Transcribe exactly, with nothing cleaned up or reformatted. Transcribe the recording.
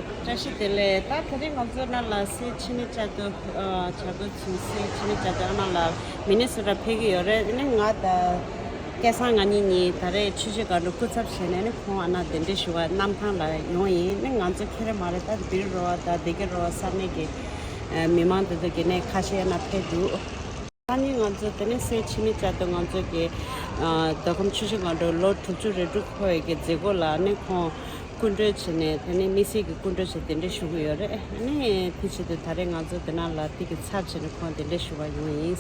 བཀྲ་ཤིས་བདེ་ལེགས། ད་དེ་རིང་ང་ཚོ་ནང་ལ་སེ་ཕྱི་མི་བཅའ་སྡོད་བྱ་འགུལ་ཚུན་སེ་ཕྱི་མི་བཅའ་སྡོད་ཨ་མ་ལགས་མི་ནི་སོ་ཊ་ཕེབས་ཀྱི་ཡོད་རེད། ཨ་ནི་ང་དང་སྐལ་བཟང་ང་གཉིས་གཉིས་ད་རེས་ཆུ་བཞི་སྒང་དྲུག་སྐུ་ཚབ་བྱས་ནས་ནི་ཁོང་ཨ་ན་གདན་འདྲེན་ཞུ་བ་གནམ་ཐང་ལ་ཡོང་ཡིན། ཨ་ནི་ང་ཚོ་ཁེ་རེ་མ་རེད། ད་བིར་རོ་བ་དང་སྡེ་དགེ་རོ་བ་ས་གནས་ཀྱི་མི་མང་དེ་ཚོ་གི་ནས་ཁ་ཤས་ཨ་ན་ཕེབས་འདུག་ད་ནི་ང་ཚོ་དེ་ནས་སེ་ཕྱི་མི་བཅའ་སྡོད་ང་ཚོ་གི་ཨ་མདོ་ཁམས་ཆུ་བཞི་སྒང་དྲུག་ལོ་དྲུག་ཅུ་རེ་དྲུག་འཁོར་བའི་གི་མཛད་སྒོ་ལ་ནི་ཁོང་སྐུ་མགྲོན་བྱས་ནས་དེ་ནས་དམིགས་བསལ་གྱི་སྐུ་མགྲོན་བྱས་གདན་འདྲེན་ཞུ་གི་ཡོད་རེད། ཨ་ནི་དེ་ཆེད་དུ་ད་རེས་ང་ཚོ་འདི་ནང་ལ་དེ་གི་ཚབ་བྱས་ནས་ཁོང་གདན་འདྲེན་ཞུ་བར་ཡོང་ཡིན།